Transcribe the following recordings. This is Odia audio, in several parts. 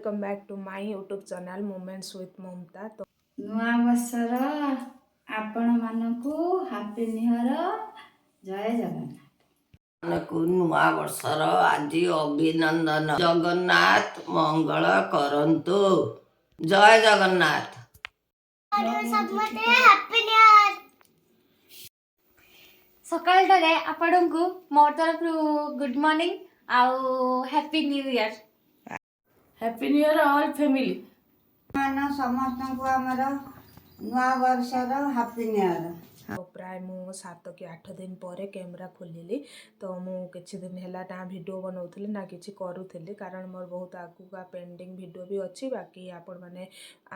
Welcome back to my YouTube channel Moments with Mamata. ତ ନୂଆ ବର୍ଷର ଆପଣମାନଙ୍କୁ ହାପି ନ୍ୟୁ ଇୟର। ଜୟ ଜଗନ୍ନାଥ। ମାନଙ୍କୁ ନୂଆ ବର୍ଷର ଆଜି ଅଭିନନ୍ଦନ। ଜଗନ୍ନାଥ ମଙ୍ଗଳ କରନ୍ତୁ। ଜୟ ଜଗନ୍ନାଥ। ସମସ୍ତେ ହାପି ନ୍ୟୁ ଇୟର। ସକାଳଟାରେ ଆପଣଙ୍କୁ ମୋ ତରଫରୁ ଗୁଡ୍ ମର୍ଣ୍ଣିଂ ଆଉ happy new year. Happy New Year, all family. ମାନ ସମସ୍ତଙ୍କୁ ଆମର ନୂଆ ବର୍ଷର ହାପି ନ୍ୟୁ ଇୟର। ଆଉ ପ୍ରାୟ ମୁଁ 7 କି 8 ଦିନ ପରେ କ୍ୟାମେରା ଖୋଲିଲି। ତ ମୁଁ କିଛି ଦିନ ହେଲା ନା ଭିଡ଼ିଓ ବନାଉଥିଲି, ନା କିଛି କରୁଥିଲି, କାରଣ ମୋର ବହୁତ ଆଗକୁ ପେଣ୍ଡିଂ ଭିଡ଼ିଓ ବି ଅଛି। ବାକି ଆପଣମାନେ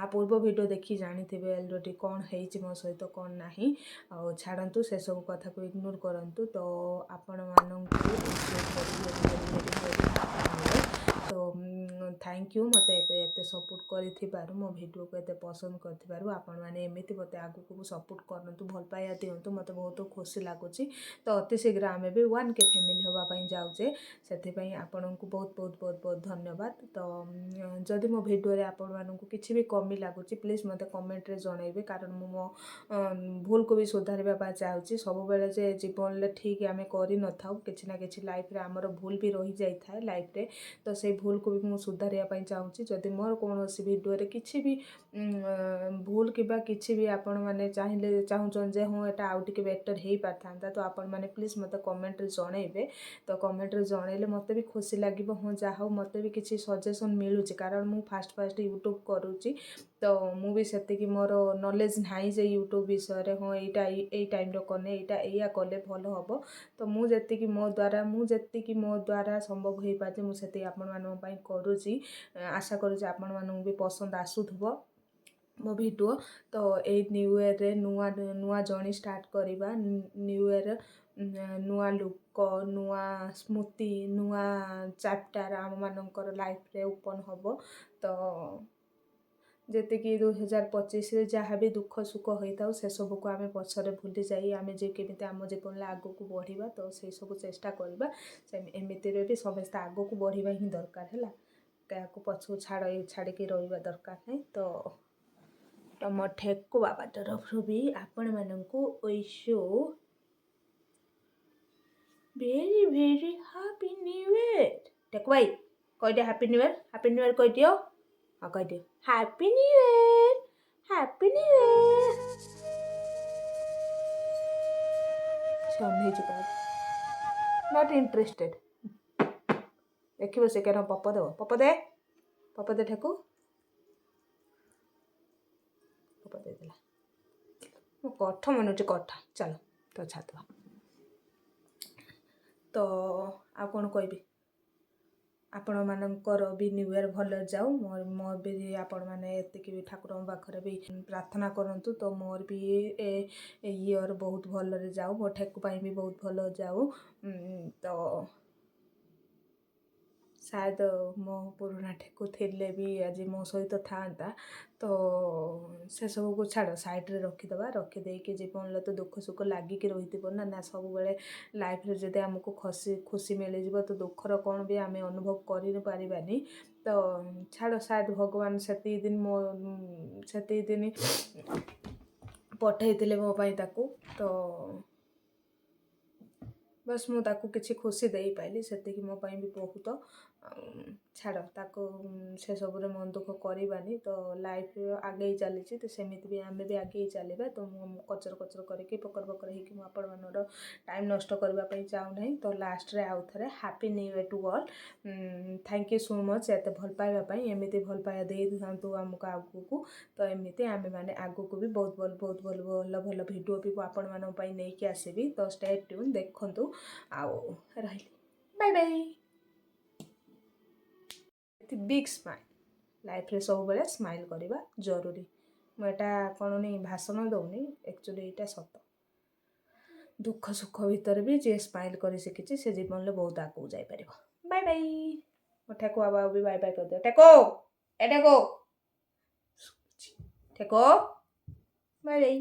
ଆ ପୂର୍ବ ଭିଡ଼ିଓ ଦେଖି ଜାଣିଥିବେ ଅଲରେଡ଼ି କ'ଣ ହେଇଛି ମୋ ସହିତ, କ'ଣ ନାହିଁ। ଆଉ ଛାଡ଼ନ୍ତୁ, ସେସବୁ କଥାକୁ ଇଗ୍ନୋର କରନ୍ତୁ। ତ ଆପଣମାନଙ୍କୁ very very very very happy New Year. ତ thank you ମୋତେ ଏବେ ଏତେ ସପୋର୍ଟ କରିଥିବାରୁ, ମୋ ଭିଡ଼ିଓକୁ ଏତେ ପସନ୍ଦ କରିଥିବାରୁ। ଆପଣମାନେ ଏମିତି ମୋତେ ଆଗକୁ ସପୋର୍ଟ କରନ୍ତୁ, ଭଲ ପାଇବା ଦିଅନ୍ତୁ, ମୋତେ ବହୁତ ଖୁସି ଲାଗୁଛି। ତ ଅତି ଶୀଘ୍ର ଆମେ ବି 1K family ହେବା ପାଇଁ ଯାଉଛେ। ସେଥିପାଇଁ ଆପଣଙ୍କୁ ବହୁତ ବହୁତ ବହୁତ ବହୁତ ଧନ୍ୟବାଦ। ତ ଯଦି ମୋ ଭିଡ଼ିଓରେ ଆପଣମାନଙ୍କୁ କିଛି ବି କମି ଲାଗୁଛି, ପ୍ଲିଜ୍ ମୋତେ କମେଣ୍ଟରେ ଜଣାଇବେ, କାରଣ ମୁଁ ମୋ ଭୁଲକୁ ବି ସୁଧାରିବା ପାଇଁ ଚାହୁଁଛି। ସବୁବେଳେ ଯେ ଜୀବନରେ ଠିକ୍ ଆମେ କରିନଥାଉ, କିଛି ନା କିଛି ଲାଇଫ୍ରେ ଆମର ଭୁଲ ବି ରହିଯାଇଥାଏ ଲାଇଫ୍ରେ। ତ ସେଇ ଭୁଲକୁ ବି ମୁଁ ସୁଧାରିବା ପାଇଁ ଚାହୁଁଛି। ଯଦି ମୋର କୌଣସି ଭିଡ଼ିଓରେ କିଛି ବି ଭୁଲ କିମ୍ବା କିଛି ବି ଆପଣମାନେ ଚାହିଁଲେ ଚାହୁଁଛନ୍ତି ଯେ ହଁ, ଏଇଟା ଆଉ ଟିକେ ବେଟର୍ ହେଇପାରିଥାନ୍ତା, ତ ଆପଣମାନେ ପ୍ଲିଜ୍ ମୋତେ କମେଣ୍ଟରେ ଜଣାଇବେ। ତ କମେଣ୍ଟରେ ଜଣାଇଲେ ମୋତେ ବି ଖୁସି ଲାଗିବ, ହଁ, ଯାହା ହଉ, ମୋତେ ବି କିଛି ସଜେସନ୍ ମିଳୁଛି। କାରଣ ମୁଁ ଫାଷ୍ଟ ଫାଷ୍ଟ ୟୁଟ୍ୟୁବ୍ କରୁଛି, ତ ମୁଁ ବି ସେତିକି ମୋର ନଲେଜ୍ ନାହିଁ ଯେ ୟୁଟ୍ୟୁବ୍ ବିଷୟରେ, ହଁ, ଏଇଟା ଏଇ ଟାଇମ୍ର କଲେ, ଏଇଟା ଏଇଆ କଲେ ଭଲ ହେବ। ତ ମୁଁ ଯେତିକି ମୋ ଦ୍ୱାରା ସମ୍ଭବ ହେଇପାରିଛି, ମୁଁ ସେତିକି ଆପଣମାନଙ୍କ ପାଇଁ କରୁଛି। ଆଶା କରୁଛି ଆପଣମାନଙ୍କୁ ବି ପସନ୍ଦ ଆସୁଥିବ ମୋ ଭିଡ଼ିଓ। ତ ଏଇ ନ୍ୟୁ ଇୟର୍ରେ ନୂଆ ନୂଆ ଜର୍ଣ୍ଣି ଷ୍ଟାର୍ଟ କରିବା। ନ୍ୟୁ ଇୟର୍, ନୂଆ ଲୁକ୍, ନୂଆ ସ୍ମୃତି, ନୂଆ ଚାପ୍ଟର ଆମମାନଙ୍କର ଲାଇଫ୍ରେ ଓପନ୍ ହେବ। ତ ଯେତିକି 2025ରେ ଯାହା ବି ଦୁଃଖ ସୁଖ ହୋଇଥାଉ, ସେସବୁକୁ ଆମେ ପଛରେ ଭୁଲି ଯାଇ ଆମେ ଯେ କେମିତି ଆମ ଜୀବନରେ ଆଗକୁ ବଢ଼ିବା, ତ ସେସବୁ ଚେଷ୍ଟା କରିବା। ସେ ଏମିତିରେ ବି ସମସ୍ତେ ଆଗକୁ ବଢ଼ିବା ହିଁ ଦରକାର ହେଲା, କାହାକୁ ପଛକୁ ଛାଡ଼ିକି ରହିବା ଦରକାର ନାହିଁ। ତ ତମ ଠେକୁ ବାବା ତରଫରୁ ବି ଆପଣମାନଙ୍କୁ wish you very very happy New Year. ଠେକୁ ଭାଇ, କହିଦିଅ happy New Year. Happy New Year କହିଦିଅ। ହଁ, କହିଦିଅ happy New Year, happy New Year. ସେ ଅନେଇଛି କାହାକୁ, not interested. ଦେଖିବ ସେ କେନ ପପ ଦେବ। ପପ ଦେ, ପପ ଦେ ଠେକୁ। ପପ ଦେଇଦେଲା। ମୁଁ କଠ ମନୁଛି କଠ। ଚାଲ ତ ଛାତୁଆ। ତ ଆଉ କ'ଣ କହିବି? ଆପଣମାନଙ୍କର ବି ନ୍ୟୁ ଇୟର୍ ଭଲରେ ଯାଉ। ମୋର ମୋର ବି ଆପଣମାନେ ଏତିକି ବି ଠାକୁରଙ୍କ ପାଖରେ ବି ପ୍ରାର୍ଥନା କରନ୍ତୁ, ତ ମୋର ବି ଏ ଇୟର୍ ବହୁତ ଭଲରେ ଯାଉ, ମୋ ଠେକୁ ପାଇଁ ବି ବହୁତ ଭଲ ଯାଉ। ତ ସାୟଦ ମୋ ପୁରୁଣା ଠେକୁ ଥିଲେ ବି ଆଜି ମୋ ସହିତ ଥାଆନ୍ତା। ତ ସେସବୁକୁ ଛାଡ଼, ସାଇଡ଼୍ରେ ରଖିଦେବା। ରଖିଦେଇକି ଜୀବନରେ ତ ଦୁଃଖ ସୁଖ ଲାଗିକି ରହିଥିବ ନା। ନା, ସବୁବେଳେ ଲାଇଫ୍ରେ ଯଦି ଆମକୁ ଖୁସି ଖୁସି ମିଳିଯିବ, ତ ଦୁଃଖର କ'ଣ ବି ଆମେ ଅନୁଭବ କରିପାରିବାନି। ତ ଛାଡ଼, ସାୟଦ ଭଗବାନ ସେତିକି ଦିନ ପଠେଇଥିଲେ ମୋ ପାଇଁ ତାକୁ। ତ ବାସ୍, ମୁଁ ତାକୁ କିଛି ଖୁସି ଦେଇପାରିଲି, ସେତିକି ମୋ ପାଇଁ ବି ବହୁତ। ଆଉ ଛାଡ଼ ତାକୁ, ସେସବୁରେ ମନ ଦୁଃଖ କରିବାନି। ତ ଲାଇଫ୍ ଆଗେଇ ଚାଲିଛି, ତ ସେମିତି ବି ଆମେ ବି ଆଗେଇ ଚାଲିବା। ତ ମୁଁ କଚର କଚର କରିକି, ପକର ପକର ହେଇକି ମୁଁ ଆପଣମାନଙ୍କର ଟାଇମ୍ ନଷ୍ଟ କରିବା ପାଇଁ ଚାହୁଁନାହିଁ। ତ ଲାଷ୍ଟରେ ଆଉ ଥରେ happy New Year to all. Thank you so much ଏତେ ଭଲ ପାଇବା ପାଇଁ। ଏମିତି ଭଲ ପାଇବା ଦେଇଥାନ୍ତୁ ଆମକୁ ଆଗକୁ। ତ ଏମିତି ଆମେମାନେ ଆଗକୁ ବି ବହୁତ ଭଲ ବହୁତ ଭଲ ଭଲ ଭଲ ଭିଡ଼ିଓ ବି ମୁଁ ଆପଣମାନଙ୍କ ପାଇଁ ନେଇକି ଆସିବି। ତ ଷ୍ଟେ ଟ୍ୟୁନ୍, ଦେଖନ୍ତୁ। ଆଉ ରହିଲି, ବାଇ ବାଇ। Big smile. ଲାଇଫ୍ରେ ସବୁବେଳେ ସ୍ମାଇଲ୍ କରିବା ଜରୁରୀ। ମୁଁ ଏଇଟା କ'ଣ ନେଇ ଭାଷଣ ଦେଉନି, ଆକ୍ଚୁଆଲି ଏଇଟା ସତ। ଦୁଃଖ ସୁଖ ଭିତରେ ବି ଯିଏ ସ୍ମାଇଲ୍ କରି ଶିଖିଛି, ସେ ଜୀବନରେ ବହୁତ ଆଗକୁ ଯାଇପାରିବ। ବାଇ ବାଇ। ମୋ ଠେକୁ ବାବା ବି ବାଇ ବାଇ କରିଦିଅ। ଠେକୋ, ଏ ଠେକୋ, ଠେକୋ, ବାଇ ବାଇ।